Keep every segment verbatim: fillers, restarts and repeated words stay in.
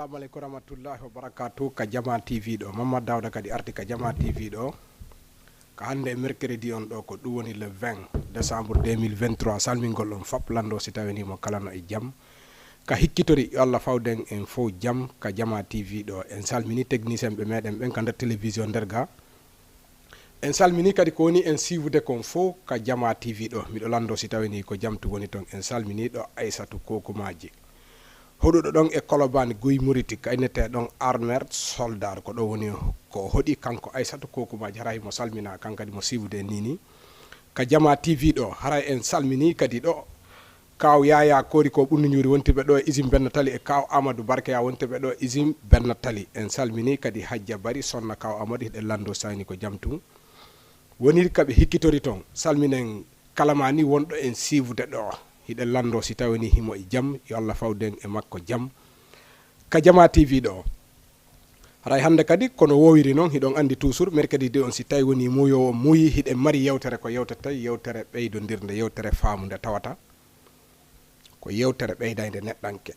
Assalamu aleykum warahmatullahi wabarakatuh. Ka Jama T V ɗo, Mamad Dawda kadi arti ka Jama T V ɗo. Ka hannde e mercredi on ɗo, ko ɗum woni le vingt décembre deux mille vingt-trois. Salmingol on fop lanndo si tawii mo kala no e jam. Ka hikkitori, yo Allah fawden en fow jam ka Jama T V ɗo. En salmini technicien ɓe meɗen ɓen ka nder télévision nder ga. En salmini kadi ko woni en siiwude kon fow ka Jama T V ɗo. Miɗo lanndo si tawii ko jam tun woni ton. En salmini ɗo Aysatu Kokumaaji. Hoɗuɗo ɗon e Kolobaan Guy Muriti, ka innetee ɗon Armée Soldat, ko ɗo woni ko hoɗi kanko Aysatu Kokumaaji, haray mo salmina, kan kadi mo siiwude en nii nii. Ka Jama T V ɗo, haray en salmini kadi ɗo Kaaw Yaayaa Koori ko Ɓundu Ñuuri wontirɓe ɗo e usine Benna Tali e Kaaw Amadou Barkeya wontirɓe ɗo e usine Benna Tali. En salmini kadi Hajja Bari, sonna Kaaw Amadou, hiɗen lanndo sayni ko jam tun. Woniri ka ɓe hikkitori ton, salminen kala ma ni wonɗo en siiwude ɗo. Hiɗen lanndo si tawii himo e jam, yo Allah fawden e makko jam. Ka Jama T V ɗo. Haray hannde kadi, kono woowiri non, hiɗon anndi toujours, mercredi on si tawii woni muuyoowo muuyi, hiɗen mari yewtere ko yewtete, yewtere ɓeydondirnde, yewtere faamunde tawata. Ko yewtere ɓeydaynde neɗɗanke.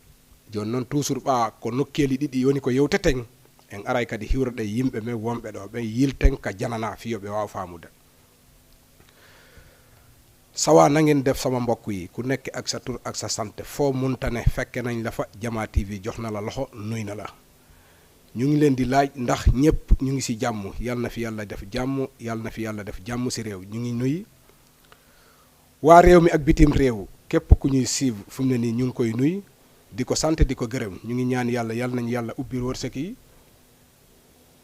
Jooni non toujours ɓaa ko nokkeeli ɗiɗi woni ko yewteten, en aray kadi hiwroɗen yimɓe men wonɓe ɗo, ɓen yilten ka janana fii yo ɓe waaw faamude. Sawa na ngeen def sama mbokk yi, ku nekk ak sa tur ak sa sant, foo munta ne, fekke nañ la fa. Jama T V jox na la loxo, nuy na la. Ñu ngi leen di laaj ndax ñépp ñu ngi ci jàmm. Yal na fi Yàlla def jàmm, yal na fi Yàlla def jàmm ci réew. Ñu ngi nuy waa réew mi ak bitim réew, képp ku ñuy suivre fu mu ne nii, ñu ngi koy nuy, di ko sant, di ko gërëm. Ñu ngi ñaan Yàlla, yal nañu Yàlla ubbil wërsëg yi,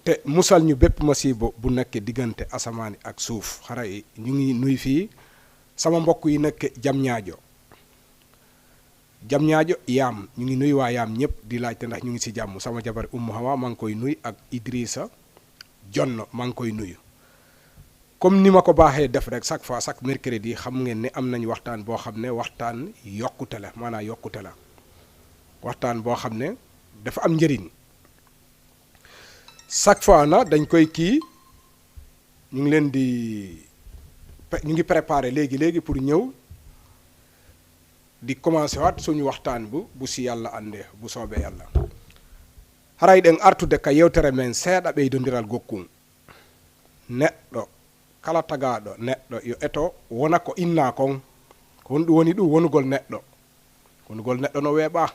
te musal ñu bépp masiiba bu nekk diggante asamaan ak suuf. Xaray ñu ngi nuy fii sama mbokk yi nekk Jam Ñaajo. Jam Ñaajo, Yaam, ñu ngi nuyu waa Yaam ñépp, di laajte ndax ñu ngi ci jàmm. Sama jabar Ummu Hawa, maa ngi koy nuyu, ak Idrissa Jonno, maa ngi koy nuyu. Comme ni ma ko baaxee def rek, chaque fois, chaque mercredi, xam ngeen ne am nañu waxtaan boo xam ne waxtaan yokkute la, maanaam yokkute la. Waxtaan boo xam ne dafa am njëriñ. Chaque fois na dañ koy kii, ñu ngi leen di pe-, ñu ngi préparé léegi, léegi pour ñëw di commencé waat suñu waxtaan bu, bu si Yàlla àndee, bu soobee Yàlla. Haray ɗen artude ka yewtere men seeɗa ɓeydondiral gokkun. Neɗɗo, kala tagaaɗo neɗɗo, yo eto wona ko innaa kon. Ko honɗun woni ɗun wonugol neɗɗo? Wonugol neɗɗo no weeɓaa.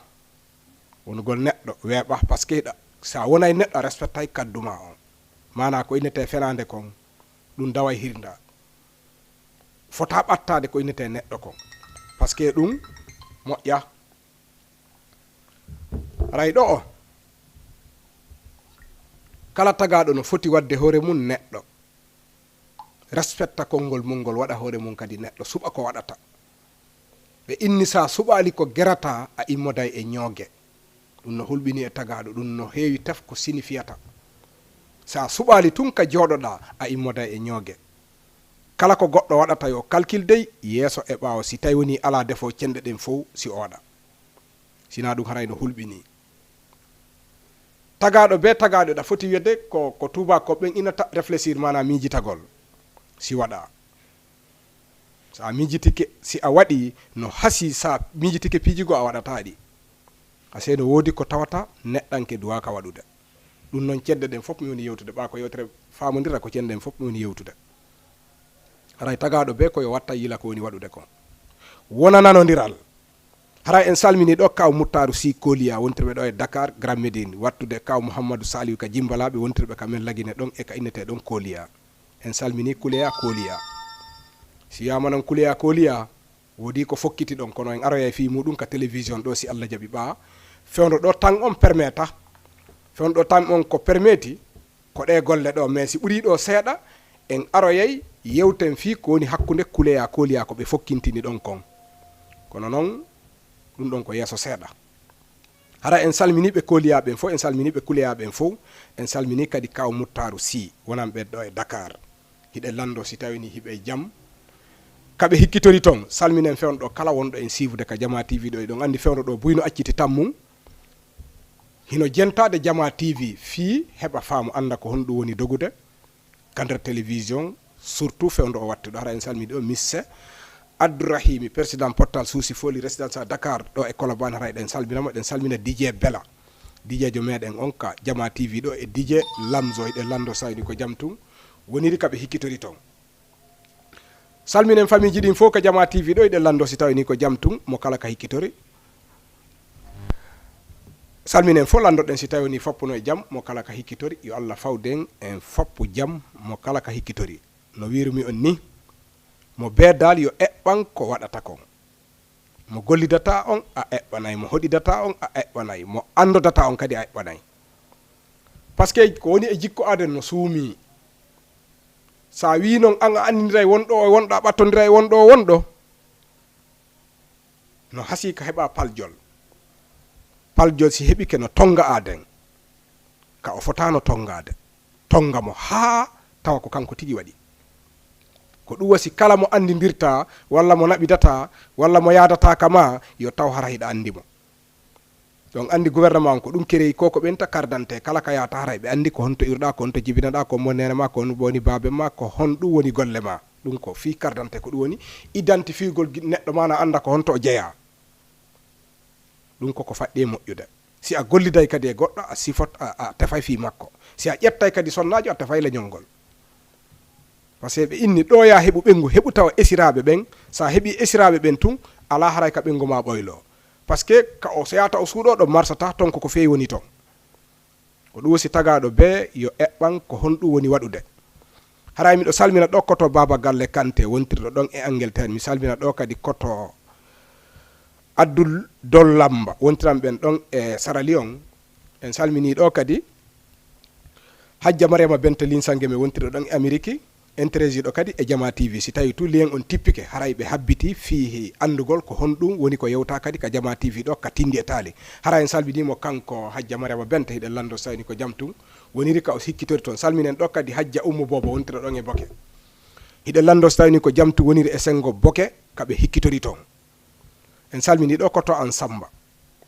Wonugol neɗɗo weeɓaa, parce que ɗa, si a wonay neɗɗo, a respectay kaddu maa on. Maanaa ko innetee fenaande kon, ɗun daway hirnda. Fotaa ɓattaade ko innetee neɗɗo kon. Parce que ɗun moƴƴaa. Haray ɗo'o, kala tagaaɗo no foti waɗde hoore mun neɗɗo. Respecta konngol mun ngol, waɗa hoore mun kadi neɗɗo, suɓa ko waɗata. Ɓe inni, si a suɓaali ko gerataa, a immoday e ñooge. Ɗun no hulɓini e tagaaɗo, ɗun no heewi tef ko sinifiyata. Si a suɓaali tun ka jooɗoɗaa, a immoday e ñooge. Kala ko goɗɗo waɗata yo calcul dey, yeeso e ɓaawo, si tawi woni alaa defo cenɗe ɗen fow si ooɗa. Sinaa ɗun haray no hulɓini. Tagaaɗo bee tagaaɗo, ɗa foti wi'ude ko, ko tuubaako ɓen innata réfléchir, maanaa miijitagol. Si waɗaa. Si a miijitike, si a waɗii no hasii, si a miijitike piiji goo a waɗataa ɗi. Hasee no woodi ko tawata neɗɗanke duwaaka waɗude. Ɗun non cenɗe ɗen fow mi woni yewtude, ɓaa ko yewtere faamondira ko cenɗe ɗen fow mi woni yewtude. Haray tagaaɗo bee ko yo watta yila ko woni waɗude kon. Wona nanondiral. Haray en salmini ɗo Kaaw Muttaaru Sii Kooliya, wontirɓe ɗo e Dakar, Grand Médine, wattude Kaaw Muhammadu Saalihu ka Jimbalaaɓe, wontirɓe ka men Lagine ɗon e ka innetee ɗon Kooliya. En salmini Kuleya Kooliya. Si wiyaama non Kuleya Kooliya, woodi ko fokkiti ɗon, kono en aroyay fii muuɗun ka télévision ɗo, si Allah jaɓi, ɓaa fewndo ɗo tan on permeta. Fewndo ɗo tan on ko permeti, ko ɗee golle ɗo, mais si ɓurii ɗo seeɗa, en aroyay yewten fii ko woni hakkunde Kuleya Kooliya ko ɓe fokkintini ɗon kon. Kono non, ɗun ɗon ko yeeso seeɗa. Hara en salmini ɓe Kooliya ɓen fow, en salmini ɓe Kuleya ɓen fow, en salmini kadi Kaaw Muttaaru Sii, wonan ɓen ɗo e Dakar. Hiɗen lanndo si tawii hiɓe e jam. Ka ɓe hikkitori ton, salminen fewndo ɗo kala wonɗo en siifude ka Jama T V ɗo, eɗon anndi fewndo ɗo buy no acciti tammum. Hino jentaade Jama T V fii heɓa faamu, annda ko honɗun woni dogude ka nder télévision, surtout fewndo o wattu ɗo. Hara en salmini ɗo Misse Abdourahimi, président Portal Souci Foli, résidence à Dakar, ɗo e Colobane, hara eɗen salmina mo, eɗen salmina D J Bella. Dijeejo meɗen on ka Jama T V ɗo e Dije Lamzo, hiɗen lanndo sayni ko jam tun woniri ka ɓe hikkitori ton. Salminen famiiji ɗin fow ka Jama T V ɗo, hiɗen lanndo si tawi ni ko jam tun mo kala ka hikkitori. Salminen fow lanndoɗen si tawi ni foppuno e jam mo kala ka hikkitori. Yo Allah fawden en foppu jam mo kala ka hikkitori. No wiirumi on ni, mo beedaali yo eɓɓan ko waɗata kon. Mo gollidataa on, a eɓɓanay. Mo hoɗidataa on, a eɓɓanay. Mo anndodataa on kadi, a eɓɓanay. Parce que ko woni e jikku aaden no suumi. Sa wii non an a anndindiray wonɗo o wonɗo, a ɓattondiray wonɗo o wonɗo, no hasii ka heɓa paljol. Paljol si heɓike no tonnga aaden. Ka o fotaano tonngaade. Tonnga mo haa tawa ko kanko tigi waɗi. Ko ɗum wasi kala mo anndindirtaa, walla mo naɓidataa, walla mo yaadataa ka maa, yo taw hara hiɗa anndi mo. Ɗon anndi gouvernement on ko ɗum kereyi ko ko ɓenta carte d'identité, kala ka yahata hara ɓe anndi ko honto iwruɗaa, ko honto jibinaɗaa, ko mo neene maa, ko honɗum woni baaben maa, ko honɗum woni golle maa. Ɗum ko fii carte d'identité ko ɗum woni identifiegol gi-, neɗɗo maa na annda ko honto o jeyaa. Ɗum ko ko faɗɗi e moƴƴude. Si a golliday kadi e goɗɗo, a sifot-, a, a tefay fii makko. Si a ƴettay kadi sonnaajo, a tefay leñol ngol. Parce que ɓe inni ɗo ya heɓu ɓengu, heɓu tawa esiraaɓe ɓen. Sa heɓi esiraaɓe ɓen tun, alaa haray ka ɓengu maa ɓoyloo. Parce que ka o, so yaata o suuɗoo ɗo marsata, ton ko ko feewi woni ton. Ko ɗum wasi tagaaɗo bee yo eɓɓan ko honɗum woni waɗude. Haray miɗo salmina ɗo koto Baaba Galle Kante wontirɗo ɗon e Angleterre. Mi salmina ɗo kadi koto Abdul Dollamba wontiran ɓen ɗon e Sierra Leone. En salminii ɗo kadi Hajja Mariama Bente Linsange men wontirɗo ɗon e Ameriki. Interesiɗo kadi e Jama T V. Si tawi tu lien on tippike, haray ɓe habbiti fii anndugol ko honɗum woni ko yewta kadi ka Jama T V ɗo ka Tinndi e Taali. Haray en salminiimo kanko Hajja Mariama Bente, hiɗen lanndo so tawi ni ko jam tun woniri ka o hikkitori ton. Salminen ɗo kadi Hajja Ummu Boobo wontirɗo ɗon e Boke. Hiɗen lanndo so tawi ni ko jam tun woniri e senngo Boke ka ɓe hikkitori ton. En salminii ɗo koto an Samba.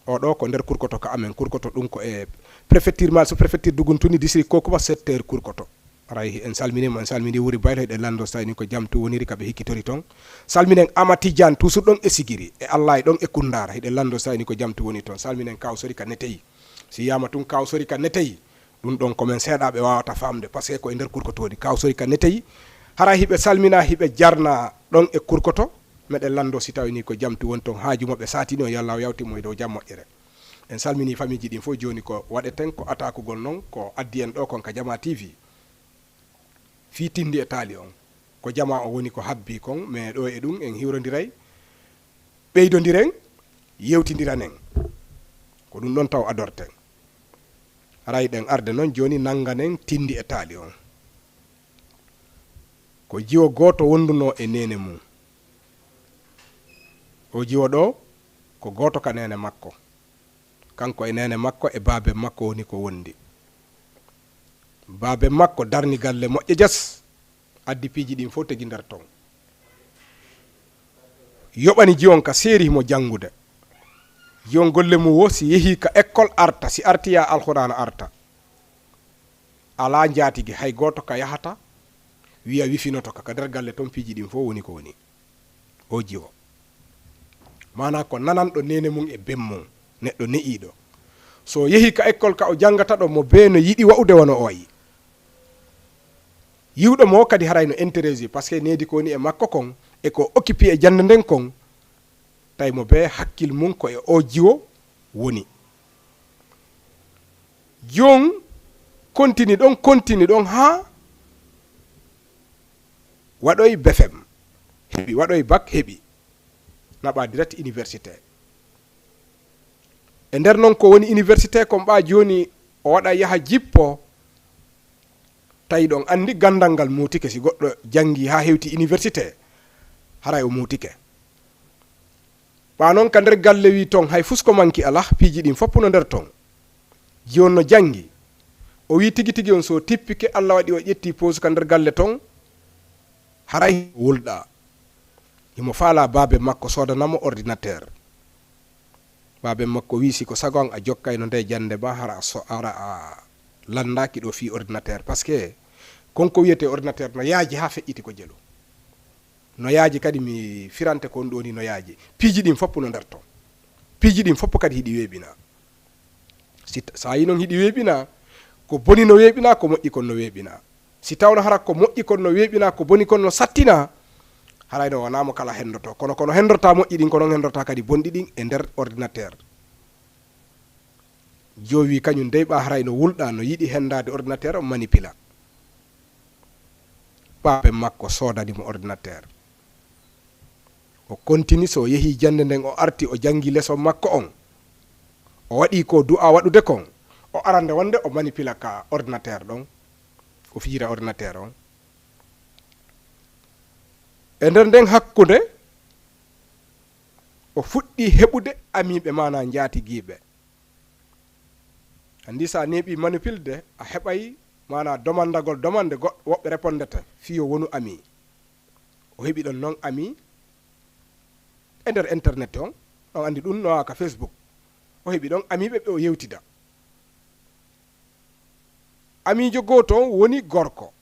O ɗo ko nder Kurkoto ka amen. Kurkoto ɗum ko e préfecture ma, sous-préfecture Duguntuni, district Kokuma, secteur Kurkoto. Haray en salminii mo, en salminii Wuri Baylo, hiɗen lanndo so tawi ni ko jam tun woniri ka ɓe hikkitori ton. Salminen Ama Tidiane, toujours ɗon e Sigiri, e Allaay ɗon e Kunndaara, hiɗen lanndo so tawi ni ko jam tun woni ton. Salminen Kawsori ka Neteyi. Si wiyaama tun Kawsori ka Neteyi, ɗum ɗon ko men seeɗaaɓe waawata faamde, parce que ko e nder Kurkoto woni. Kawsori ka Neteyi, haray hiɓe salmina, hiɓe jarna ɗon e Kurkoto. Meɗen lanndo si tawi ni ko jam tun woni ton, haaju maɓɓe saatini on, yo Alla yawtin mo e dow jam moƴƴere. En salminii famiiji ɗin fof. Jooni ko waɗeten ko atakugol non ko addi en ɗo kon ka Jama T V. Fii Tinndi e Taali on. Ko jamaa o woni ko habbii kon, mais ɗo e ɗum en hiwrondiray, ɓeydondiren, yewtindiranen. Ko ɗum ɗon taw adorten. Haray ɗen arde non jooni nannganen Tinndi e Taali on. Ko jiwo gooto wondunoo e neene mum. O jiwo ɗo ko gooto ka neene makko. Kanko e neene makko e baaben makko woni ko wondi. Baaben makko darni galle moƴƴe jas, addi piiji ɗin fof tegi nder ton. Yoɓani jiwon ka seeri himo janngude. Jiwon golle mum wo si yehii ka ekkol arta, si arti ya Alqur'aana arta. Alaa njaatigi hay gooto ka yahata, wiya wifinoto ka, ka nder galle ton piiji ɗin fof woni ko woni. O jiwo. Maanaa ko nananɗo neene mum e ben mum, neɗɗo ne'iiɗo. So o yehii ka ekkol ka o janngata ɗo, mo bee no yiɗi wa'ude wano o wa'i. Yi'uɗo mo kadi haray no intéressé, parce que needi ko woni e makko kon, e ko occupé e jannde nden kon, tawi mo bee hakkil mum ko e o jiwo woni. Jon kontini ɗon, kontini ɗon haa waɗoy B E F M, heɓi, waɗoy bac, heɓi, naɓa direct université. E nder non ko woni université kon ɓaa jooni o waɗa yaha jippo, tawi ɗon anndi ganndal ngal muutike, si goɗɗo janngi haa hewti université, haray o muutike. Ɓaa non ka nder galle wi ton hay fus ko manki alah, piiji ɗin fof no nder ton. Jiwon no janngi. O wi tigi tigi on so tippike, Alla waɗi o ƴetti pause ka nder galle ton, haray wulɗa. Himo faalaa baabe makko soodana mo ordinateur. Baabe makko wi, "Si ko sago an a jokkayno nde jannde ma, hara a so-, hara a lanndaaki ɗo fii ordinateur." Parce que kon ko wiyetee ordinateur no yaaji haa feƴƴiti ko jelu. No yaaji kadi mi firante ko on ɗoni no yaaji. Piiji ɗin fof no nder ton. Piiji ɗin fof kadi hiɗi weeɓina. Si ta-, so a yii non hiɗi weeɓinaa, ko boni no weeɓinaa, ko moƴƴi kon no weeɓinaa. Si tawno hara ko moƴƴi kon no weeɓinaa, ko boni kon no sattinaa, haray no wanaa mo kala hendoto. Kono, kono hendortaa moƴƴi ɗin, ko non hendortaa kadi bonɗi ɗin e nder ordinateur. Joowi kañun dey ɓaa haray no wulɗaa, no yiɗi hendaade ordinateur on manipila. Baaben makko soodani mo ordinateur. O kontini, so o yehi jannde nden, o arti, o janngi leson makko on. O waɗi ko du'a waɗude kon. O arande wonde o manipila ka ordinateur ɗon. O fijira ordinateur on. E nder nden hakkunde, o fuɗɗi heɓude amiiɓe, maanaa njaatigiiɓe. Anndi, so a neeɓii manipilde, a heɓay, maanaa, domandagol domande, goɗ-, woɓɓe repondete, fii yo wonu ami. O heɓi ɗon non ami e nder internet on, on anndi ɗun no ka Facebook. O heɓi ɗon amiiɓe ɓe o yewtida. Amiijo gooto on woni gorko.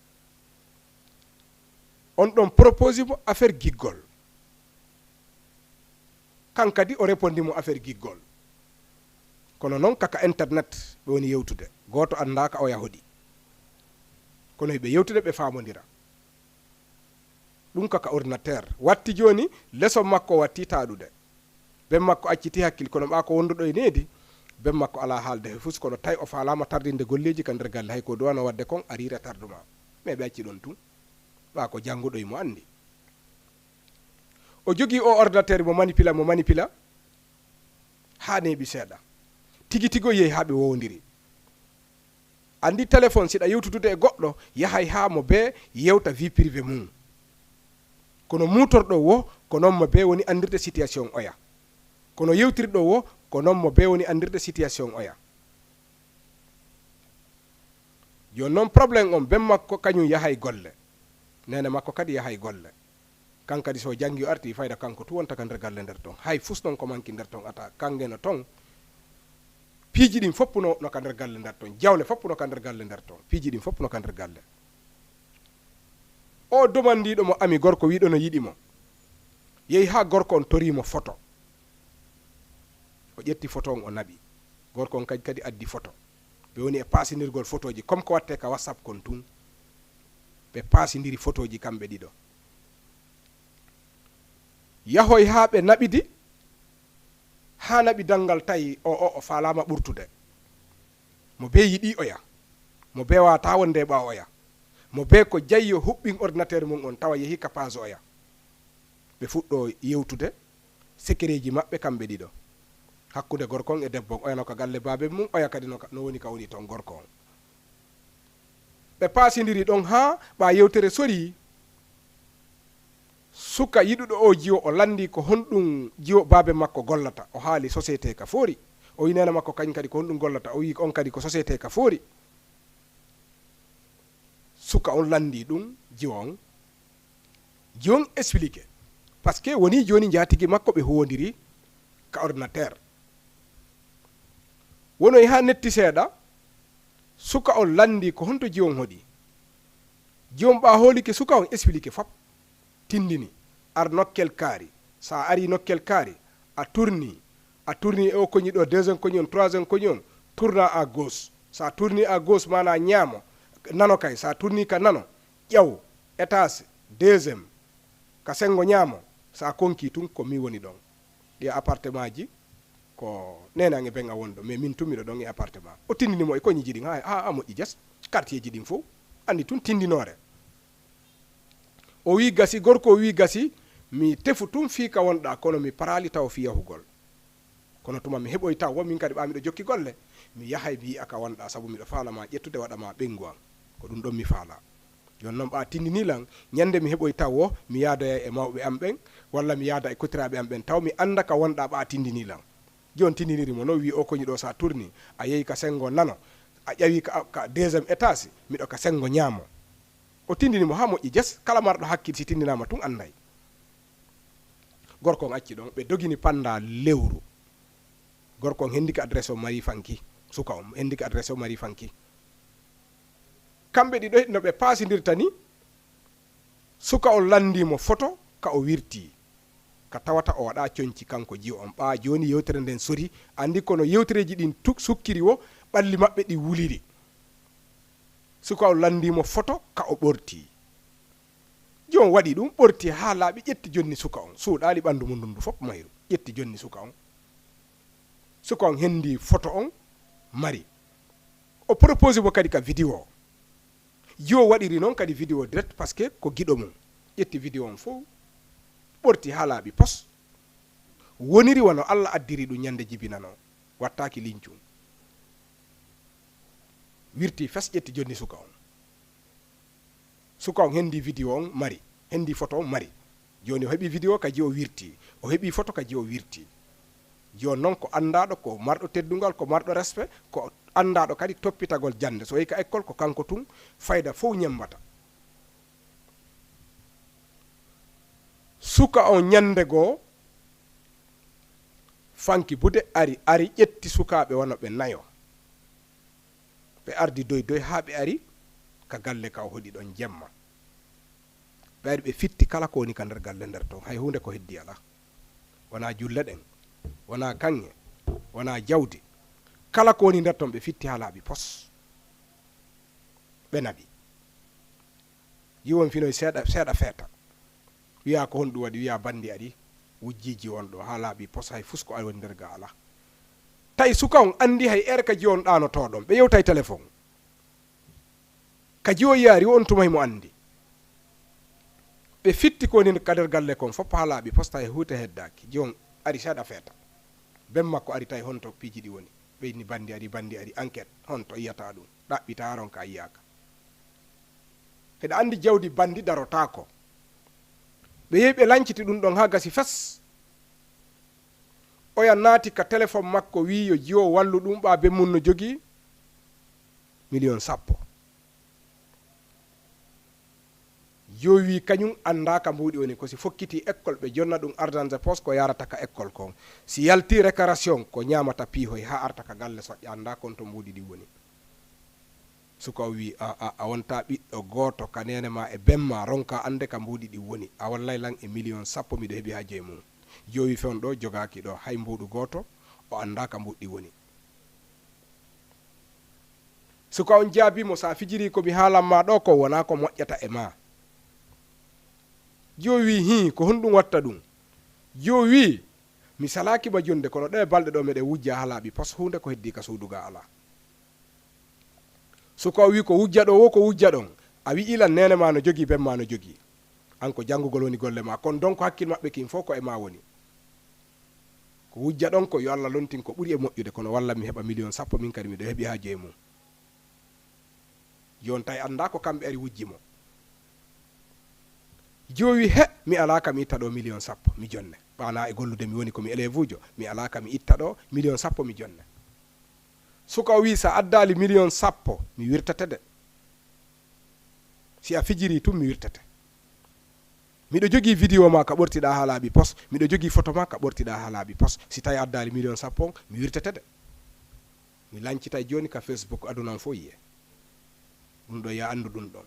On ɗon proposi mo affaire giggol. Kan kadi o repondi mo affaire giggol. Kono non kaka internet ɓe woni yewtude. Gooto anndaa ka oya hoɗi. Kono hiɓe yewtude, ɓe faamondira. Ɗun kaka ordinateur. Watti jooni, leson makko watti taaɗude. Ben makko acciti hakkil, kono ɓaa ko wonduɗo e needi, ben makko alaa haalde he fus, kono tawi o faalaama tardinde golleeji ka nder galle, hay ko duwano waɗde kon, arii retardu maa. Mais ɓe acci ɗon tun. Ɓaa ko jannguɗo e mo anndi. O jogii o ordinateur mo manipila, mo manipila, haa neeɓi seeɗa. Tigi tigi o yehi haa ɓe wowondiri. Anndi, téléphone, si ɗa yewtudude e goɗɗo, yahay haa mo bee yewta vie privée mum. Kono muutorɗo wo, ko non mo bee woni anndirde situation oya. Kono yewtirɗo wo, ko non mo bee woni anndirde situation oya. Jooni non, problème on, ben makko kañun yahay golle. Neene makko kadi yahay golle. Kan kadi, so o janngi, o arti, fayda kanko tun wonta ka nder galle nder ton. Hay fus non ko manki nder ton, ata kange no ton. Piiji ɗin fof no, no ka nder galle nder ton. Jawle fof no ka nder galle nder ton. Piiji ɗin fof no ka nder galle. O domandiiɗo mo ami gorko wiiɗo no yiɗi mo. Yehi haa gorko on torii mo foto. O ƴetti foto on, o naɓi. Gorko on kadi, kadi addi foto. Ɓe woni e paasindirgol fotooji, comme ko wattee ka WhatsApp kon tun. Ɓe paasindiri fotooji kamɓe ɗiɗo. Yahoy haa ɓe naɓidi, haa naɓi danngal tawi o, o, o faalaama ɓurtude. Mo bee yiɗi oya. Mo bee waawataa wonde e ɓaawo oya. Mo bee ko jayi yo huɓɓin ordinateur mum on tawa yehi ka page oya. Ɓe fuɗɗoo yewtude sekereeji maɓɓe kamɓe ɗiɗo. Hakkunde gorko on e debbo on, oya no ka galle baaben mum, oya kadi no ka, no woni ka woni ton gorko on. Ɓe paasindiri ɗon haa ɓaa yewtere sorii. Suka yiɗuɗo oo jiwo, o lanndii ko honɗun jiwo baaben makko gollata. O haali société ka foori. O wi'i neene makko kañun kadi ko honɗun gollata. O wi'i on kadi ko société ka foori. Suka on lanndii ɗun jiwo on. Jiwo on expliqué. Parce que wonii jooni njaatigi makko ɓe huuwondiri ka ordinateur. Wonoy haa netti seeɗa, suka on lanndii ko honto jiwo on hoɗi. Jiwo on ɓaa hoolike suka on, expliqué fop. Tindini, ar nokkel kaari. So a arii nokkel kaari, a turnii, a turnii e oo koñi ɗoo, deuxième koñi on, troisième koñi on, tourna à gauche. So a turnii à gauche, maanaa ñaamo, nano kay, so a turnii ka nano, ƴaw, étage, deuxième, ka senngo ñaamo, so a konkii tun, ko min woni ɗon. Ɗi appartementji, ko neene an e ben an woni ɗon, mais min tun miɗo ɗon e appartement. O tindini mo e koñiji ɗin, haa, haa, haa moƴƴi jas, quartierji ɗin fow, anndi tun tindinoore. O wi'i gasi, gorko o wi'i gasi, mi tefu tun fii ka wonɗaa, kono mi paraali taw fii yahugol. Kono tuma mi heɓoy taw, wo min kadi ɓaa miɗo jokki golle, mi yahay mi yi'a ka wonɗaa, sabu miɗo faala ma ƴettude waɗa ma ɓeyngu an. Ko ɗun ɗon mi faala. Jooni non ɓaa tindinii lan, ñande mi heɓoy taw wo, mi yaadoyay e mawɓe an ɓen, walla mi yaada e kotiraaɓe an ɓen, taw mi annda ka wonɗaa ɓaa tindinii lan. Jooni tindiniri mo non, wi'i oo koñi ɗoo so a turnii, a yehi ka senngo nano, a ƴawi ka, ka deuxième étage, miɗo ka senngo ñaamo. O tindini mo haa moƴƴi jas, kala marɗo hakkil si tindinaama tun annday. Gorko on acci ɗon, ɓe dogini panda lewru. Gorko on hendike adresse o mari fanki, suka on hendike adresse o mari fanki. Kamɓe ɗiɗo no ɓe paasindirta ni, suka on lanndii mo foto ka o wirtii. Ka tawata o waɗaa conci kanko jiwo on. Ɓaa jooni yewtere nden sori, anndi kono yewtereeji ɗin tu-, sukkiri wo, Ɓalli maɓɓe ɗin wuliri. Suka on landii mo foto ka o ɓortii. Jon waɗi ɗun, ɓorti haa laaɓi, ƴetti jonni suka on, suuɗaali ɓandu mun ndun du fof mayru, ƴetti jonni suka on. Suka on hendi foto on, mari. O propose mo kadi ka vidéo. Jiwo waɗiri non kadi vidéo direct parce que ko giɗo mun. Ƴetti vidéo on fof, ɓorti haa laaɓi pos. Woniri wano Alla addiri ɗun ñande jibinano, wattaaki lincun. Wirti fes ƴetti jonni suka on. Suka on hendi vidéo on mari, hendi foto on mari. Joni o heɓi vidéo ka jiwo wirti, o heɓi foto ka jiwo wirti. Jiwo non ko anndaaɗo, ko marɗo teddungal, ko marɗo respect, ko anndaaɗo kadi toppitagol jannde. So yehi ka école, ko kanko tun fayda fow ñemmbata. Suka on ñannde goo, fanki bude ari, ari ƴetti sukaaɓe wano ɓe nayo. Ɓe ardi doy doy haa ɓe ari ka galle ka o hoɗi ɗon jemma. Ɓe ari ɓe fitti kala ko woni ka nder galle nder ton, hay huunde ko heddii alaa. Wonaa julle ɗen, wonaa kaŋŋe, wonaa jawdi. Kala ko woni nder ton ɓe fitti haa laaɓi pos. Ɓe naɓi. Jiwon finoy seeɗa, seeɗa feeta. Wi'a ko honɗun waɗi, wi'a bandi ari, wujjii jiwon ɗoo, haa laaɓi pos, hay fus ko ari woni nder ga alaa. Tawi suka on anndi hay ere ka jiwon ɗaanotoo ɗon. Ɓe yewtay telefon. Ka jiwo yaari, on tuma himo anndi. Ɓe fitti ko woni ka nder galle kon fof haa laaɓi pos, tawi huunde heddaaki. Jiwon ari seeɗa feeta. Ben makko ari tawi honto piiji ɗi woni. Ɓe inni bandi ari, bandi ari, enquête. Honto yi'ataa ɗun. Ɗaɓɓitaa ron ka yi'aaka. Hiɗa anndi jawdi bandi darotaako. Ɓe yehi ɓe lanciti ɗun ɗon haa gasi fes. Oya naati ka telefon makko, wi'i yo jiwo wallu ɗun, ɓaa ben mun no jogii miliyon sappo. Jiwo wi'i kañun anndaa ka mbuuɗi woni, ko si fokkitii école ɓe jonna ɗun argent de poche ko yaarata ka école kon. Si yaltii récréation ko ñaamata piihoy haa arta ka galle soƴƴa, anndaa kon to mbuuɗi ɗin woni. Suka o wi'i, "A, a, a wontaa ɓiɗɗo gooto ka neene maa e ben maa, ronkaa annde ka mbuuɗi ɗin woni. A wallay lan e miliyon sappo miɗo heɓi haaju e mun." Jiwo wi'i, "Fewndo ɗoo jogaaki ɗoo hay mbuuɗu gooto, o anndaa ka mbuuɗi ɗin woni." Suka on jaabii mo, "Si a fijirii ko mi haalan maa ɗoo kon, wonaa ko moƴƴata e maa." Jiwo wi'i, "Hii, ko honɗun watta ɗun?" Jiwo wi'i, "Mi salaaki ma jonnde, kono ɗee balɗe ɗoo meɗen wujja haa laaɓi pos, huunde ko heddii ka suudu ga alaa." Suka o wi'i, "Ko wujja ɗoo woo, ko wujja ɗon. A wi'ii lan neene maa no jogii, ben maa no jogii. An ko janngugol woni golle maa. Kon donc hakkil maɓɓe kin fow ko e maa woni. Ko wujja ɗon ko yo Alla lontin ko ɓuri e moƴƴude, kono wallan mi heɓa miliyon sappo, min kadi miɗo heɓi haaju e mun." Jon tawi anndaa ko kamɓe ari wujji mo. Jiwo wi'i, "He, mi alaa ka mi itta ɗoo miliyon sappo, mi jonne. Ɓaanaa e gollude mi woni ko mi eleevuujo, mi alaa ka mi itta ɗoo miliyon sappo, mi jonne." Suka o wi'i, "Si a addaali miliyon sappo, mi wirtete de. Si a fijirii tun, mi wirtete. Miɗo jogii vidéo maa ka ɓortiɗaa haa laaɓi pos, miɗo jogii foto maa ka ɓortiɗaa haa laaɓi pos. Si tawi a addaali miliyon sappo on, mi wirtete de. Mi lancitay jooni ka Facebook, aduna on fow yi'ee. Ɗun ɗon, yo a anndu ɗun ɗon."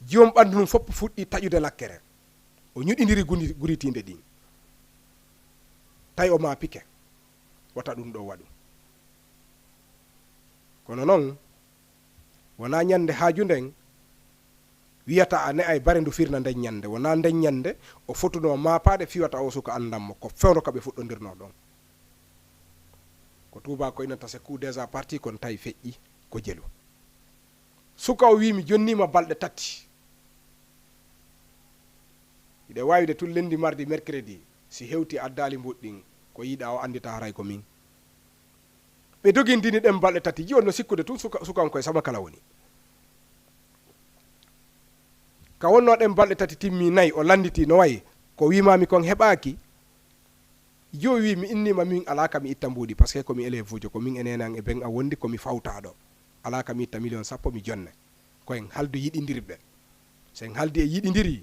Jiwon ɓandu ndun fow fuɗɗi taƴude lakkere. O ñuɗindiri guni-, guritiinde ɗin. Tawi o maapike. Wota ɗun ɗoo waɗu. Kono non, wonaa ñande haaju nden wi'ata a ne'ay bare ndu firna nden ñande. Wonaa nden ñande o fotunoo maapaade fii wata oo suka anndan mo. Ko fewndo ka ɓe fuɗɗondirnoo ɗon. Ko tuubaakoy innata c'est coup déjà parti, kono tawi feƴƴi ko jelu. Suka o wi'i, "Mi jonnii ma balɗe tati. Hiɗen waawi de tun lenndi, mardi, mercredi. Si hewtii a addaali mbuuɗi ɗin, ko yiɗaa o anndita haray ko min." Ɓe dogindini ɗen balɗe tati. Jiwon no sikkude tun suka, suka on koye sama kala woni. Ka wonnoo ɗen balɗe tati timmii, nayi, o lannditi no wayi, "Ko wi'umaami kon heɓaaki?" Jiwo wi'i, "Mi innii ma min alaa ka mi itta mbuuɗi, parce que ko mi eleevuujo, ko min e neene an e ben an wondi, ko mi fawtaaɗo. Alaa ka mi itta miliyon sappo mi jonne. Ko en haldu yiɗindirɓe. Si en haldi e yiɗindiri,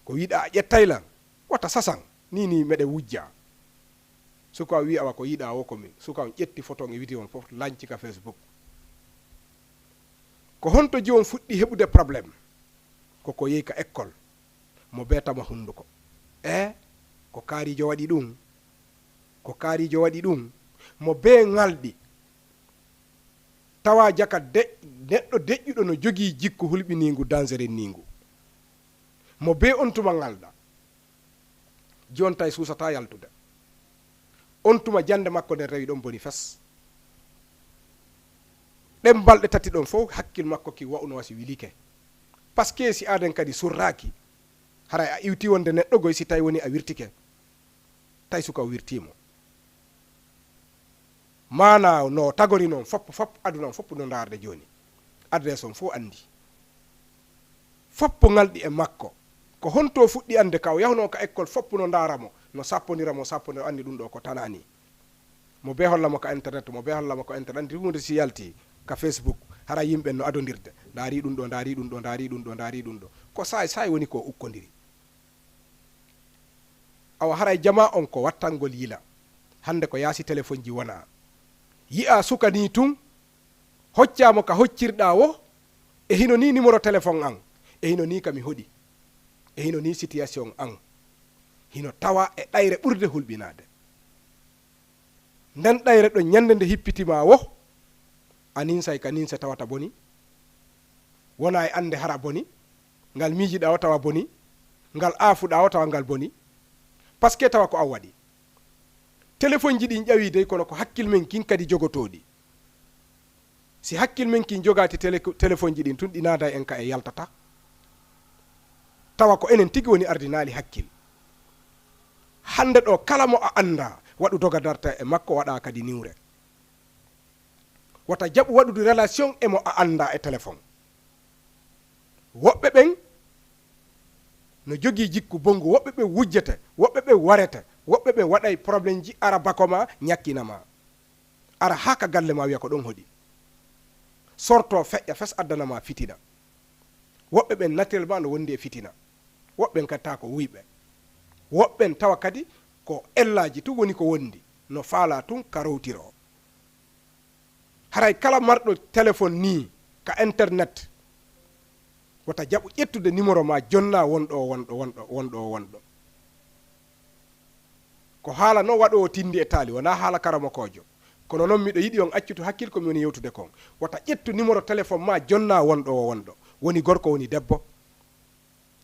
ko wi'uɗaa a ƴettay lan, wota sasan. Nii nii meɗen wujja." Suka on wi'i, "Awa ko yiɗaa woo ko min." Suka on ƴetti foto on e vidéo on fow lanci ka Facebook. Ko honto jiwon fuɗɗi heɓude problème? Ko ko yehi ka école. Mo bee tama hunduko. Ee, ko kaariijo waɗi ɗun. Ko kaariijo waɗi ɗun. Mo bee ŋalɗi. Tawa jaka de-, neɗɗo deƴƴuɗo no jogii jikku hulɓiniingu, dangereniingu. Mo bee on tuma ŋalɗa. Jon tay suusataa yaltude. On tuma jannde makko nden rewi ɗon boni fes. Ɗen balɗe tati ɗon fow hakkil makko ki wa'uno wasi wilike. Parce que si aaden kadi surraaki, haray a iwti wonde neɗɗo goy si tawi woni a wirtike. Tay suka o wirtiimo. Maanaa no tagori non fop, fop, aduna on fop no ndaarde jooni. Adresse on fof anndi. Fop ŋalɗi e makko. Ko honto fuɗɗi annde ka o yahunoo ka école fop no ndaara mo, no sappondira mo, sappondira, anndi ɗum ɗo ko tanani. Mo bee holla mo ka internet, mo bee holla mo ka internet, anndi huunde si yalti ka Facebook, hara yimɓe no adondirde. Ndaari ɗum ɗo, ndaari ɗum ɗo, ndaari ɗum ɗo, ndaari ɗum ɗo. Ko saay saay woni ko ukkondiri. Awa haray jamaa on ko wattangol yila. Hannde ko yaasi telefonji wonaa. Yi'aa suka nii tun, hoccaa mo ka hoccirɗaa wo, e hino nii nimoro telefon an, e hino nii ka mi hoɗi, e hino nii sitiyasiyon an. Hino tawaa e ɗayre ɓurde hulɓinaade. Nden ɗayre ɗon ñande nde hippiti maa wo, a ninsay ka ninse tawata boni, wonaa e annde hara boni, ngal miijiɗaa o tawa boni, ngal aafuɗaa o tawa ngal boni, parce que tawa ko an waɗi. Telefonji ɗin ƴawii dey, kono ko hakkil men kin kadi jogotoo ɗi. Si hakkil men kin jogaaki tele-, telefonji ɗin tun, ɗi naaday en ka e yaltata. Tawa ko enen tigi woni ardinaali hakkil. Hannde ɗo, kala mo a anndaa, waɗu doga darta e makko, waɗaa kadi niwre. Wata jaɓu waɗude relation e mo a anndaa e telefon. Woɓɓe ɓen no jogii jikku bonngu, woɓɓe ɓen wujjete, woɓɓe ɓen warete, woɓɓe ɓen waɗay problemji, ara bako ma, ñakkina ma. Ara haa ka galle ma, wi'a ko ɗon hoɗi. Sorto, feƴƴa fes, addana ma fitina. Woɓɓe ɓen naturellement no wondi e fitina. Woɓɓe ɓen kadi tawa ko wuyɓe. Woɓɓe ɓen tawa kadi ko ellaaji tun woni ko wondi. No faalaa tun ka rowtiroo. Haray kala marɗo telefon nii ka internet, wota jaɓu ƴettude nimoro maa jonnaa wonɗo o wonɗo, wonɗo, wonɗo o wonɗo. Ko haala non waɗoowo tindi e taali, wonaa haala karamokoojo. Kono non miɗo yiɗi on accu to hakkil ko mi woni yewtude kon. Wota ƴettu nimoro telefon maa jonnaa wonɗo o wonɗo. Woni gorko, woni debbo.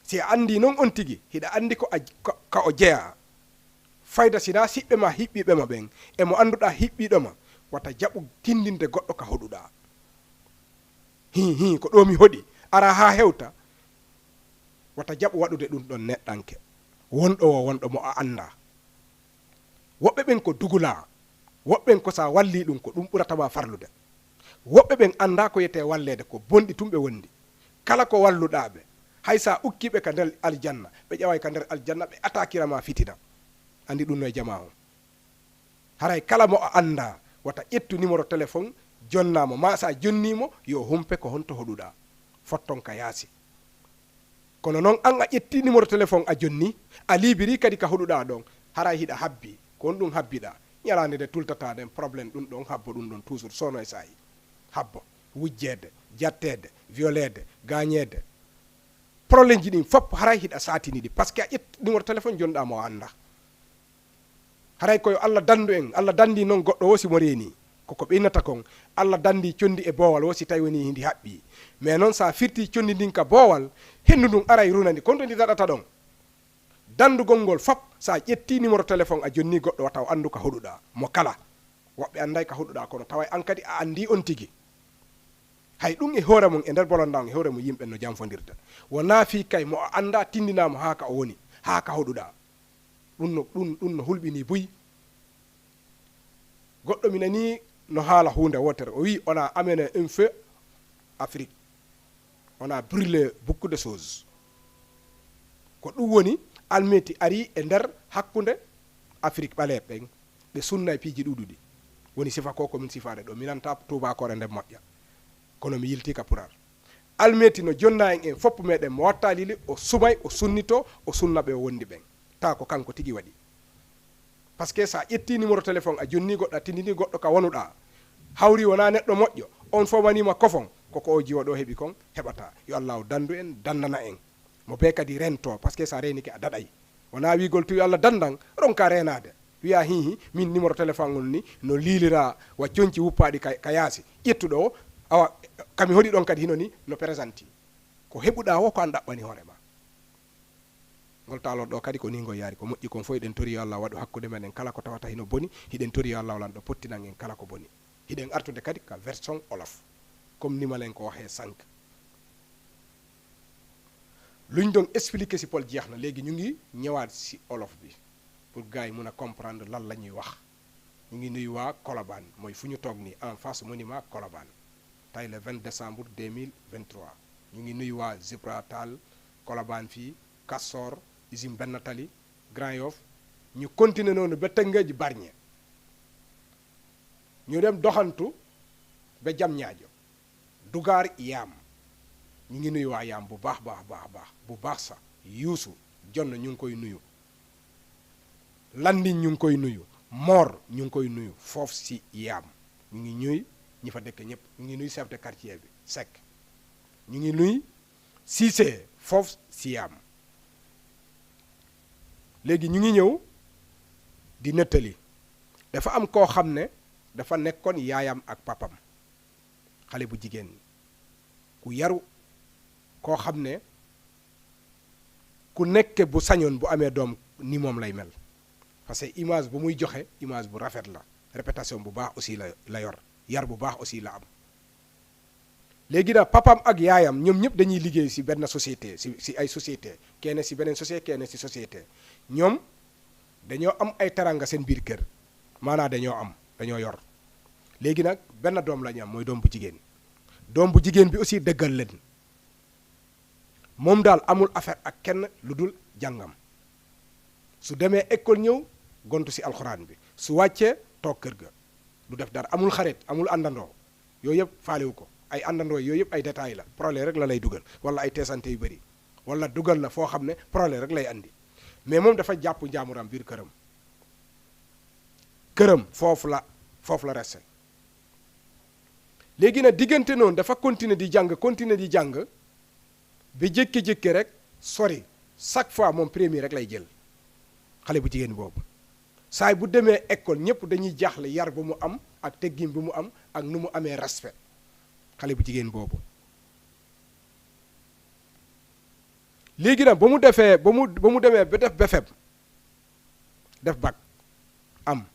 Si a anndii non on tigi, hiɗa anndi ko a, ka, ka o jeyaa. Fayda si naa siɓɓe maa hiɓɓiiɓe ma ɓen, e mo annduɗaa hiɓɓiiɗo ma, wata jaɓu tindinde goɗɗo ka hoɗuɗaa. Hii, hii, ko ɗoo mi hoɗi, araa haa hewta. Wata jaɓu waɗude ɗum ɗon neɗɗanke. Wonɗo woo wonɗo mo a anndaa. Woɓɓe ɓen ko dugulaa, woɓɓe ɓen ko sa wallii ɗum, ko ɗum ɓurata ma farlude. Woɓɓe ɓen anndaa ko wiyetee walleede, ko bonɗi tun ɓe wondi. Kala ko walluɗaa ɓe, hay sa ukkii ɓe ka nder aljanna, ɓe ƴaway ka nder aljanna, ɓe atakira ma fitina. Anndi ɗum no e jamaa on. Haray kala mo a anndaa, wata ƴettu nimoro telefon, jonnaa mo, maa sa jonnii mo, yo humpe ko honto hoɗuɗaa. Fotton ka yaasi. Kono non, an a ƴettii nimoro telefon a jonni, a liibirii kadi ka hoɗuɗaa ɗon, haray hiɗa habbii. Ko honɗun habbiɗaa? Ñalaande nde tultataa nden, problème ɗun ɗon, habbo ɗun ɗon, toujours, soono e saa'i. Habbo, wujjeede, jatteede, violeede, gaañeede. Problemji ɗin fop, haray hiɗa saatini ɗi, parce que a ƴetti nimoro telefon jonɗaa mo a anndaa. Haray ko yo Alla dandu en, Alla dandii non goɗɗo woo si mo reenii. Ko ko ɓeynata kon, Alla dandii conndi e boowal woo si tawi wonii hindi haɓɓii. Mais non, sa firtii conndi ndin ka boowal, hendu ndun aray runa ndi, ko honto ndi daɗata ɗon? Dandugol ngol fop, sa ƴettii nimoro telefon a jonnii goɗɗo, wata o anndu ka hoɗuɗaa mo kala. Woɓɓe annday ka hoɗuɗaa, kono taway an kadi a anndii on tigi. Hay ɗun e hoore mun, e nder bolonda on, e hoore mun yimɓe no janfondirta. Wonaa fii kay mo a anndaa tindinaa mo haa ka o woni, haa ka hoɗuɗaa. Ɗun no, ɗun, ɗun no hulɓinii buy. Goɗɗo mi nanii no haala huunde wootere. O wi'i, "On a amené un feu Afrique. On a brûlé beaucoup de choses." Ko ɗun woni, almeti arii e nder hakkunde Afrik ɓaleeɓe ɓen. Ɓe sunna e piiji ɗuuɗuɗi. Woni sifa ko, ko min sifaade ɗo. Minan ta tuubaakoore nden moƴƴa. Kono mi yiltii ka pulaar. Almeti no jonna en, en foppu meɗen mo watta lili, o sumay, o sunnito, o sunna ɓe o wondi ɓen. Tawa ko kanko tigi waɗi. Parce que sa ƴetti numéro téléphone a jonni goɗɗo, a tindini goɗɗo ka wonuɗa, hawri wona neɗɗo moƴƴo, on fomaniima kofon, ko ko o jiwo ɗo heɓi kon heɓata. Yo Allahu dandu en, dandana en. Mo bee kadi rento, parce que sa reenike a daɗay. Wona wiigol tun yo Allah dandan, ronka reenaade. Wi'a, "Hihi, min numéro téléphone on ni no liilira wa conci wuppaaɗi ka, ka yaasi." Ƴettuɗo o, Awa, ka mi hoɗi ɗon kadi hino ni no présenté. Ko heɓuɗaa woo ko an ɗaɓɓani hoore maa. Ngol taalol ɗoo kadi ko nii ngol yaari. Ko moƴƴi kon fow hiɗen tori yo Allah waɗu hakkunde men en kala ko tawata hino boni. Hiɗen tori yo Allah lanɗo pottinan en kala ko boni. Hiɗen artude kadi ka version Wolof. Comme ni ma leen ko waxee sànq. Luñ doon expliqué si Pël jeex na, léegi ñu ngi ñëwaat si Wolof bi pour gars yi mun a comprendre lan la ñuy wax. Ñu ngi nuyu waa Colobane, mooy fu ñu toog nii, en face monument Colobane. Tey le vingt décembre deux mille vingt-trois. Ñu ngi nuyu waa Gibraltar, Colobane fii, Castor, usine Benn Tali, Grand Yoff. Ñu continuer noonu ba Tëngéej, Bargny. Ñu dem doxantu ba Diamniadio. Dugaar, Yaam. Ñu ngi nuyu waa Yaam bu baax, baax, baax, baax, bu baax sax. Yuusu Jonn ñu ngi koy nuyu. Landing ñu ngi koy nuyu. Moor ñu ngi koy nuyu. Foofu si Yaam. Ñu ngi ñuy ñi fa dëkk ñëpp. Ñu ngi nuyu chef de quartier bi, Seck. Ñu ngi nuyu Cissé foofu si Yaam. Léegi ñu ngi ñëw di nettali. Dafa am koo xam ne dafa nekkoon yaayam ak papam. Xale bu jigéen ku yaru, koo xam ne ku nekk bu sañoon bu amee doom ni moom lay mel. Parce que image bu muy joxe, image bu rafet la. Réputation bu baax aussi la, la yor. Yar bu baax aussi la am. Léegi nag, papam ak yaayam, ñoom ñëpp dañuy liggéey si benn société, si, si ay société. Kenn si beneen société, kenn si société. Ñoom dañoo am ay teranga seen biir kër. Maanaam dañoo am, dañoo yor. Léegi nag, benn doom la ñu am, mooy doom bu jigéen. Doom bu jigéen bi aussi dëggal leen. Moom daal amul affaire ak kenn lu dul jàngam. Su demee école ñëw, gontu si alxuraan bi. Su wàccee, toog kër ga. Du def dara. Amul xarit, amul àndandoo. Yooyu yëpp faalewu ko. Ay àndandoo, yooyu yëpp ay détails la. Problème rek la lay dugal. Wala ay teesante yu bari. Wala dugal la foo xam ne problème rek lay andi. Mais moom dafa jàpp njaamuram biir këram. Këram, foofu la, foofu la resté. Léegi nag, diggante noonu, dafa continuer di jàng, continuer di jàng, ba jékki-jékki rek sori. Chaque fois, moom premier rek lay jël. Xale bu jigéen boobu. Saay bu demee école, ñëpp dañuy jaaxle yar bu mu am, ak teggin bu mu am, ak nu mu amee respect. Xale bu jigéen boobu. Léegi nag, ba mu defee, ba mu, ba mu demee ba def BFEM, def bac, am,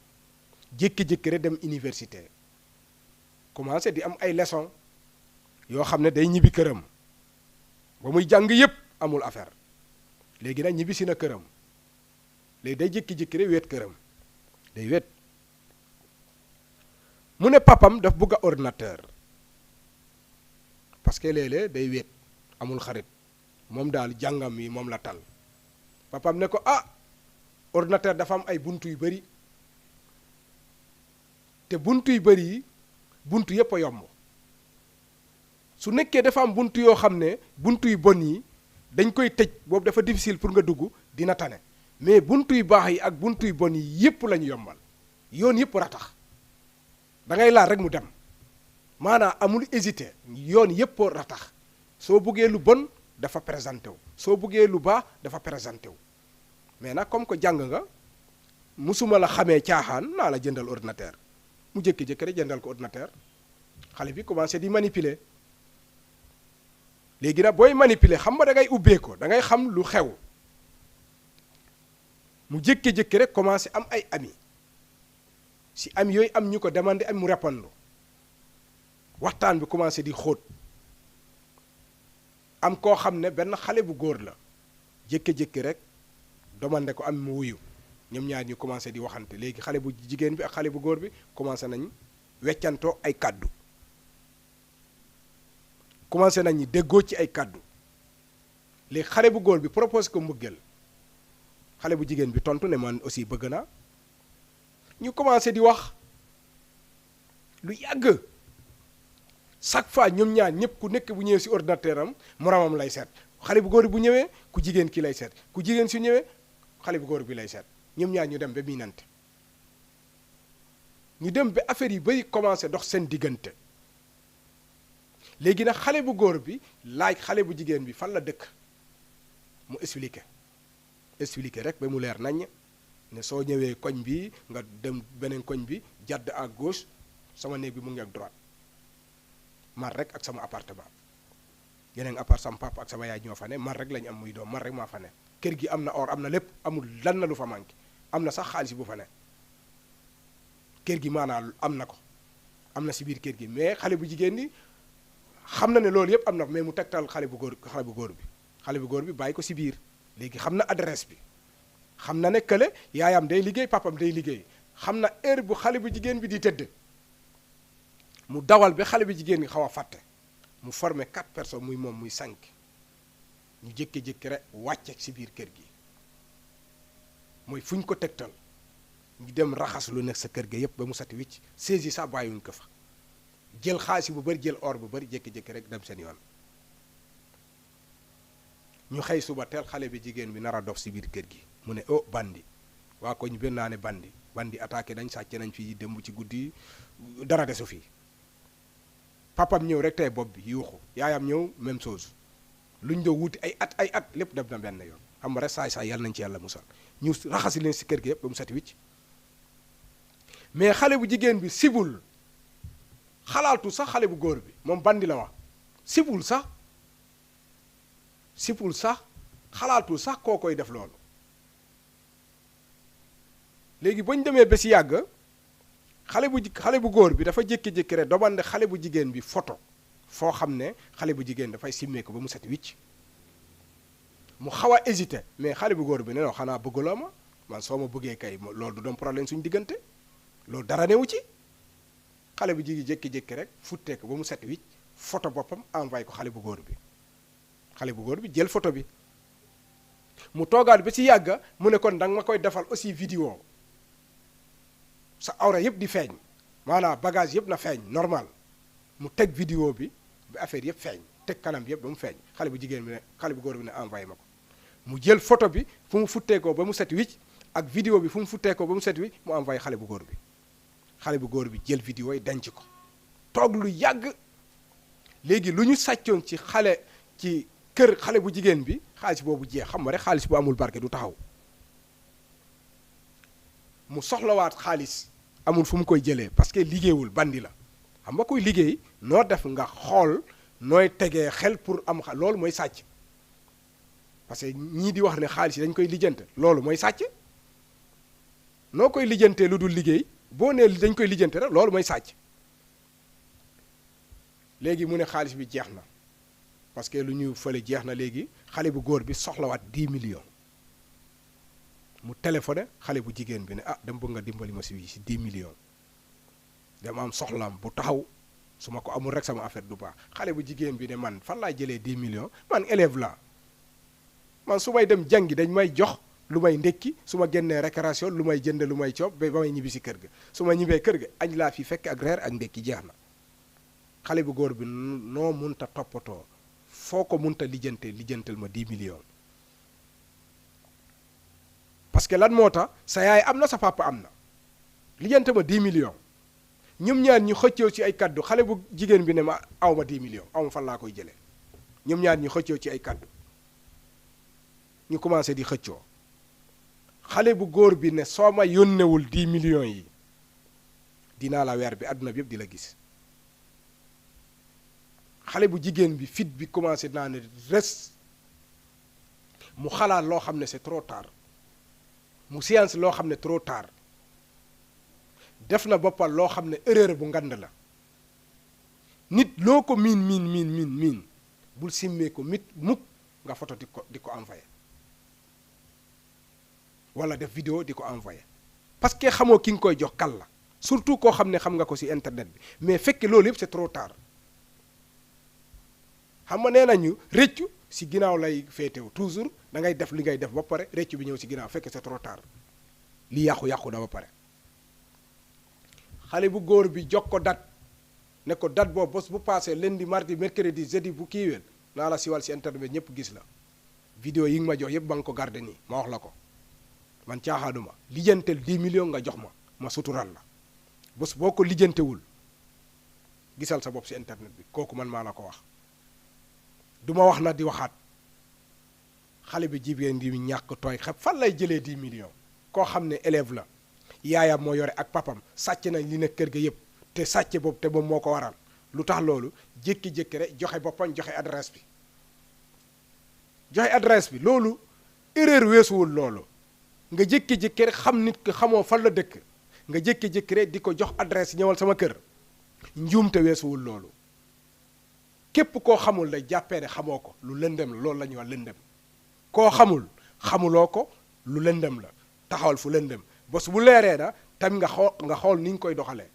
jékki-jékki rek dem université, commencé di am ay leçon yoo xam ne day ñibbi këram. Ba muy jàng yépp amul affaire. Léegi nag, ñibbisi na këram. Léegi day jékki-jékki rek wéet këram. Day wéet. Mu ne papam daf bugg a ordinateur. Parce que léeg-léeg day wéet, amul xarit. Moom daal, jàngam yi moom la tal. Papam ne ko, "Ah, ordinateur dafa am ay buntu yu bari. Te buntu yu bari yi, buntu yépp a yomb. Su nekkee dafa am buntu yoo xam ne buntu yu bon yi dañ koy tëj, boobu dafa difficile pour nga dugg, dina tane. Mais buntu yu baax yi ak buntu yu bon yi yépp lañu yombal. Yoon yépp ratax. Da ngay laal rek mu dem. Maanaam amul hésité, yoon yépp ratax. Soo buggee lu bon, dafa présenté wu. Soo buggee lu baax, dafa présenté wu. Mais nag, comme que jàng nga, musuma la xamee caaxaan, naa la jëndal ordinateur." Mu jékki-jékki rek jëndal ko ordinateur. Xale bi commencé di manipuler. Léegi nag, booy manipuler, xam nga da ngay ubbee ko, da ngay xam lu xew. Mu jékki-jékki rek commencé am ay ami. Si ami yooyu, am ñu ko demandé, am mu répondre. Waxtaan bi commencé di xóot. Am koo xam ne benn xale bu góor la. Jékki-jékki rek demandé ko, am mu wuyu. Ñoom ñaar ñu commencé di waxante. Léegi xale bu jigéen bi ak xale bu góor bi commencé nañ weccantoo ay kàddu. Commencé nañ déggoo ci ay kàddu. Léegi xale bu góor bi proposé ko mbëggeel. Xale bu jigéen bi tontu ne, "Man aussi bëgg naa." Ñu commencé di wax lu yàgg. Chaque fois, ñoom ñaar ñëpp, ku nekk bu ñëwee si ordinateur am, moromam lay seet. Xale bu góor bu ñëwee, ku jigéen ki lay seet. Ku jigéen su ñëwee, xale bu góor bi lay seet. Ñoom ñaar ñu dem ba miinante. Ñu dem ba affaire yu bari commencé dox seen diggante. Léegi nag, xale bu góor bi laaj xale bu jigéen bi fan la dëkk. Mu expliqué. Expliqué rek ba mu leer nañ, ne soo ñëwee koñ bi, nga dem beneen koñ bi, jàdd à gauche, sama néeg bi mu ngi ak droite. man rek ak sama appartement. Yeneen appart, sama papa ak sama yaay ñoo fa ne, man rek lañ am, muy doom, man rek maa fa ne. Kër gi am na or, am na lépp, amul lan na lu fa manqué. Am na sax xaalis bu fa ne. Kër gi maanaam am na ko, am na si biir kër gi, mais xale bu jigéen bi xam na ne loolu yëpp am na ko, mais mu tegtal xale bu góor, xale bu góor bi, xale bu góor bi bàyyi ko si biir. Léegi xam na adresse bi, xam na ne kële yaayam day liggéey, papam day liggéey, xam na heure bu xale bu jigéen bi di tëdd. Mu dawal ba xale bu jigéen bi xaw a fàtte, mu formé quatre personnes, muy moom, muy cinq. Ñu jékki-jékki rek wàcce si biir kër gi, mooy fu ñu ko tegtal. Ñu dem raxas lu nekk sa kër ga yépp ba mu set wicc, saisi sax bàyyiwuñ ko fa. Jël xaalis bu bari, jël or bu bari, jékki-jékki rek dem seen yoon. Ñu xëy suba teel, xale bi jigéen bi nar a dof si biir kër gi, mu ne: "Oh, bandi!" Waa ko ñu benn naa ne: "Bandi, bandi attaqué nañ, sàcc nañ fii démb ci guddi, dara desu fii." Papam ñëw rek tey bopp bi yuuxu, yaayam ñëw, même chose. Luñ doon wuti ay at, ay at, lépp dem na benn yoon. Xam nga rek, saay-saay, yàlla nañ ci yàlla musal. Ñu raxasi leen si kër gi yépp ba mu set wicc. Mais xale bu jigéen bi sibul, xalaatu sax xale bu góor bi, moom bandi la wax, sibul sax, sibul sax, xalaatul sax koo koy def loolu. Léegi, bañ demee ba si yàgg, xale bu ji-, xale bu góor bi dafa jékki-jékki rek demandé xale bu jigéen bi photo foo xam ne xale bu jigéen dafay simmee ko ba mu set wicc. Mu xaw a hésité, mais xale bu góor bi ne: "Non, xanaa bëgguloo ma? Man, soo ma bëggee kay, mo-, loolu du doon problème suñ diggante. Loolu dara newu ci." Xale bu jigéen jékki-jékki rek futtee ko ba mu set wicc, photo boppam envoyé ko xale bu góor bi. Xale bu góor bi jël photo bi. Mu toogaat ba ci yàgg, mu ne: "Kon danga ma koy defal aussi vidéo. Sa awra yépp di feeñ. Maanaam bagage yépp na feeñ, normal." Mu teg vidéo bi, ba affaire yépp feeñ. Teg kanam bi yépp ba mu feeñ. Xale bu jigéen bi ne, xale bu góor bi ne: "Envoyé ma ko." Mu jël photo bi fu mu futteekoo ba mu set wicc, ak vidéo bi fu mu futteekoo ba mu set wicc, mu envoyé xale bu góor bi. Xale bu góor bi jël vidéo yi, denc ko. Toog lu yàgg. Léegi, lu ñu sàccoon ci xale, ci kër xale bu jigéen bi, xaalis boobu jeex. Xam nga rek, xaalis bu amul barke du taxaw. Mu soxlawaat xaalis, amul fu mu koy jëlee, parce que liggéeyul, bandi la. Xam nga kuy liggéey, noo def nga xool nooy tegee xel pour am xa-, loolu mooy sàcc. Parce que ñii di wax ne xaalis yi dañ koy lijjante, loolu mooy sàcc. Noo koy lijjantee lu dul liggéey? Boo nee dañ koy lijjante rek, loolu mooy sàcc. Léegi mu ne xaalis bi jeex na, parce que lu ñu fële jeex na. Léegi xale bu góor bi soxlawaat dix millions. Mu téléphoné xale bu jigéen bi ne: "Ah, dama bëgg nga dimbali ma si, si dix millions. Dama am soxlaam bu taxaw, su ma ko amul rek, sama affaire du baax." Xale bu jigéen bi ne: "Man, fan laay jëlee dix millions? Man, élève laa. Man, su may dem jàngi, dañ may jox lu may ndekki, su ma génnee récréation, lu may jënd, lu may coob, ba, ba may ñibbi si kër ga. Su ma ñibbee kër ga, añ laa fi fekk ak reer ak ndekki, jeex na." Xale bu góor bi n-, noo munta toppatoo, foo ko munta lijjante, lijjantal ma dix millions. Parce que lan moo tax? Sa yaay am na, sa papa am na. Lijjante ma dix millions. Ñoom ñaar ñu xëccoo ci ay kaddu. Xale bu jigéen bi ne ma: "Aw ma dix millions, aw ma fan laa koy jëlee." Ñoom ñaar ñu xëccoo ci ay kaddu. Ñu commencé di xëccoo. Xale bu góor bi ne: "Soo ma yónnewul dix millions yi, dinaa la weer bi, àdduna bi yépp di la gis." Xale bu jigéen bi, fit bi commencé naa ne res. Mu xalaat loo xam ne c'est trop tard. Mu science loo xam ne trop tard. Def na boppal loo xam ne erreur bu ngand la. Nit loo ko miin, miin, miin, miin, miin, bul simmee ko mit mukk nga photo di ko, di ko envoyé. Wala def vidéo di ko envoyé. Parce que xamoo ki nga koy jox kan la. Surtout koo xam ne xam nga ko ci internet bi. Mais fekk loolu yépp c'est trop tard. Xam nga nee nañu rëccu ci ginnaaw lay féetewu. Toujours da ngay def li ngay def ba pare, rëccu bi ñëw ci ginnaaw, fekk c'est trop tard. Li yàqu, yàqu na ba pare. Xale bu góor bi jox ko date, ne ko: "Date boobu, bés bu passé, lundi, mardi, mercredi, jeudi, bu kiiweel, naa la siwal ci internet bi, ñépp gis la. Vidéo yi nga ma jox yépp, ba nga ko garder nii, ma wax la ko. Man caaxaanuma. Lijjantel dix millions nga jox ma, ma sutural la. Bés boo ko lijjantewul, gisal sa bopp ci internet bi." Kooku man maa la ko wax. Du ma wax na di waxaat. Xale bi jigéen di ñàkk tooy xep, fan lay jëlee dix millions? Koo xam ne élève la, yaayam moo yore ak papam, sàcc nañ li nekk kër ga yépp, te sàcc boobu te moom moo ko waral. Lu tax loolu? Jékki-jékki rek joxe boppam, joxe adresse bi. Joxe adresse bi, loolu erreur weesuwul loolu. Nga jékki-jékki rek xam nit ki, xamoo fan la dëkk. Nga jékki-jékki rek di ko jox adresse, "Ñëwal sama kër." Njuumte weesuwul loolu. Képp koo xamul la, jàppee ne xamoo ko, lu lëndëm la, loolu la ñuy wax lëndëm. Koo xamul, xamuloo ko, lu lëndëm la. Taxawal fu lëndëm. Bés bu leeree na, tam nga xool, nga xool ni nga koy doxalee.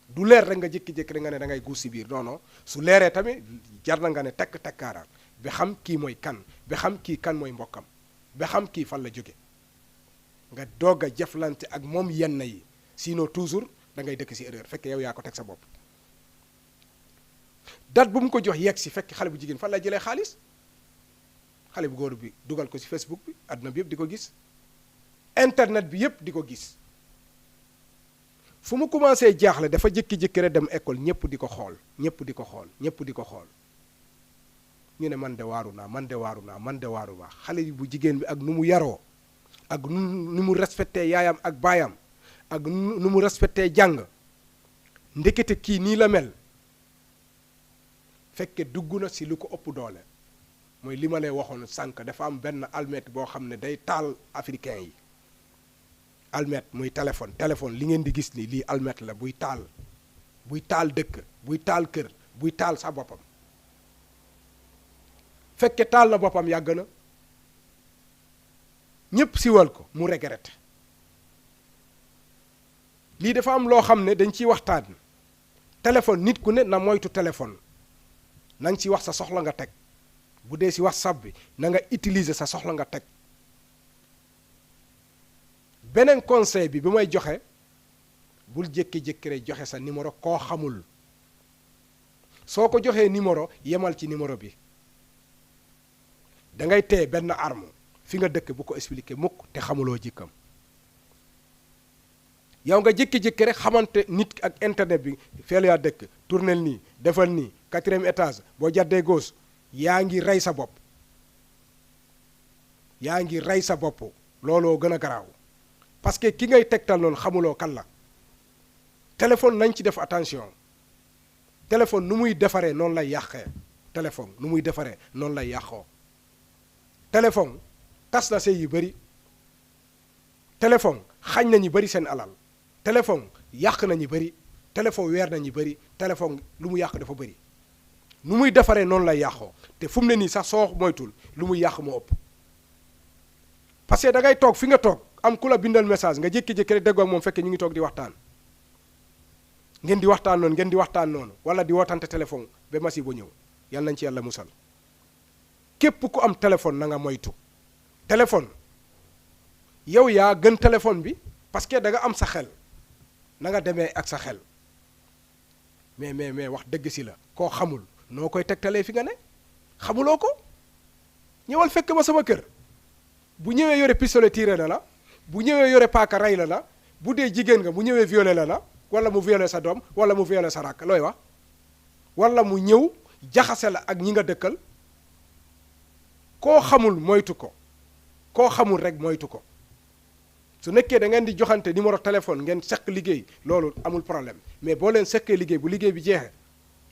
Du leer rek nga jékki-jékki rek nga ne da ngay guus si biir. Non, non. Su leeree tamit, jar na nga ne tekk tekkaaral. Ba xam kii mooy kan. Ba xam kii kan mooy mbokkam. Ba xam kii fan la jóge. Nga doog a jëflante ak moom yenn yi. Sinon, toujours, da ngay dëkk si erreur. Fekk yow yaa ko teg sa bopp. Date bu mu ko jox yegg si, fekk xale bu jigéen fan la jëlee xaalis? Xale bu góor bi dugal ko si Facebook bi, àdduna bi yëpp di ko gis. Internet bi yëpp di ko gis. Fu mu commencé jaaxle, dafa jékki-jékki rek dem école, ñëpp di ko xool, ñëpp di ko xool, ñëpp di ko xool. Ñu ne, "Man de waaru naa, man de waaru naa, man de waaru naa." Xale bu jigéen bi ak nu mu yaroo, ak nu, nu mu respecté yaayam ak baayam, ak nu, nu mu respecté jàng. Ndekete kii nii la mel. Fekke dugg na si lu ko ëpp doole. Mooy li ma lay waxoon sànq, dafa am benn almet boo xam ne day taal africain yi. Almet muy téléphone. Téléphone, li ngeen di gis ni, lii almet la buy taal, buy taal dëkk, buy taal kër, buy taal sa boppam. Fekke taal na boppam yàgg na. Ñépp siwal ko, mu regretté. Lii dafa am loo xam ne dañ ciy waxtaan. Téléphone, nit ku ne na moytu téléphone. Na nga ci wax sa soxla nga teg. Bu dee si WhatsApp bi, na nga utiliser sa soxla nga teg. Beneen conseil bi, bi may joxe, bul jékki-jékki rek joxe sa numéro koo xamul. Soo ko joxee numéro, yemal ci numéro bi. Da ngay téye benn arme fi nga dëkk, bu ko expliquer mukk te xamuloo jikkam. Yow nga jékki-jékki rek xamante nit ak internet bi, feel yaa dëkk, tournel nii, defal nii, quatrième étage, boo jàddee gauche, yaa ngi rey sa bopp. Yaa ngi rey sa bopp. Looloo gën a garaaw. Parce que ki ngay tegtal noonu xamuloo kan la. Téléphone, nañ ci def attention. Téléphone nu muy defaree noonu lay yàqee. Téléphone nu muy defaree noonu lay yàqoo. Téléphone tas na sëy yu bari. Téléphone xañ na ñu bari seen alal. Téléphone yàq na ñu bari. Téléphone weer na ñu bari. Téléphone lu mu yàq dafa bari. Nu muy defaree noonu lay yàqoo. Te fu mu ne nii sax, soo moytul, lu muy yàq moo ëpp. Parce que da ngay toog fi nga toog, am ku la bindal message, nga jékki-jékki rek déggoo ak moom, fekkee ñu ngi toog di waxtaan. Ngeen di waxtaan noonu, ngeen di waxtaan noonu, wala di wootante téléphone ba masiba ñëw. Yal nañ ci Yàlla musal. Képp ku am téléphone, na nga moytu. Téléphone, yow yaa gën téléphone bi, parce que da nga am sa xel. Na nga demee ak sa xel. Mais, mais, mais wax dëgg si la, koo xamul, noo koy tegtalee fi nga ne? Xamuloo ko? Ñëwal fekk ma sama kër. Bu ñëwee yore pistolet, tiré na la. Bu ñëwee yore paaka, rey la la. Bu dee jigéen nga, bu ñëwee violé la la, wala mu violé sa doom, wala mu violé sa rakk, looy wax? Wala mu ñëw jaxase la ak ñi nga dëkkal. Koo xamul, moytu ko. Koo xamul rek, moytu ko. Su nekkee da ngeen di joxante numéro téléphone, ngeen seq liggéey, loolu amul problème. Mais boo leen seqee liggéey, bu liggéey bi jeexee,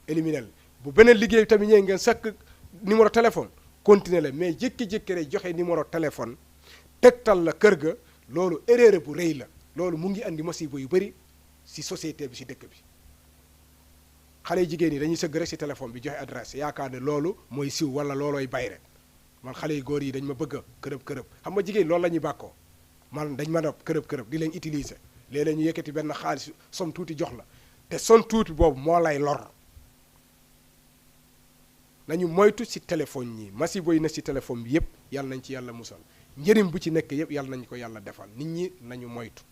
éliminel. Bu beneen liggéey bi tamit ñëwee, ngeen seq numéro téléphone, continuer la. Mais jékki-jékki rek joxe numéro téléphone, tegtal la kër ga, loolu erreur bu rëy la. Loolu mu ngi andi masiba yu bari si société bi, si dëkk bi. Xale yu jigéen yi dañuy sëgg rek si téléphone bi, joxe adresse, yaakaar ne loolu mooy siiw wala loolooy bayre. "Man, xale yu góor yi dañ ma bëgg a kërëb kërëb." Xam nga, jigéen loolu la ñuy bàkkoo. "Man, dañ ma nopp kërëb kërëb, di leen utiliser." Léeg-léeg ñu yëkkati benn xaalis, somme tuuti jox la. Te somme tuuti boobu moo lay lor. Nañu moytu si téléphone yi. Masiba yi na si téléphone bi yépp, Yàlla nañ ci Yàlla musal. Njëriñ bu ci nekk yépp, Yàlla nañ ko Yàlla defal. Nit ñi nañu moytu.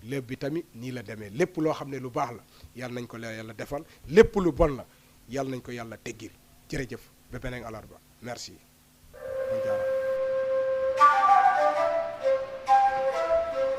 Léeb bi tamit nii la demee. Lépp loo xam ne lu baax la, Yàlla nañ ko la Yàlla defal. Lépp lu bon la, Yàlla nañ ko Yàlla teggil. Jërëjëf. Ba beneen alarba. Merci.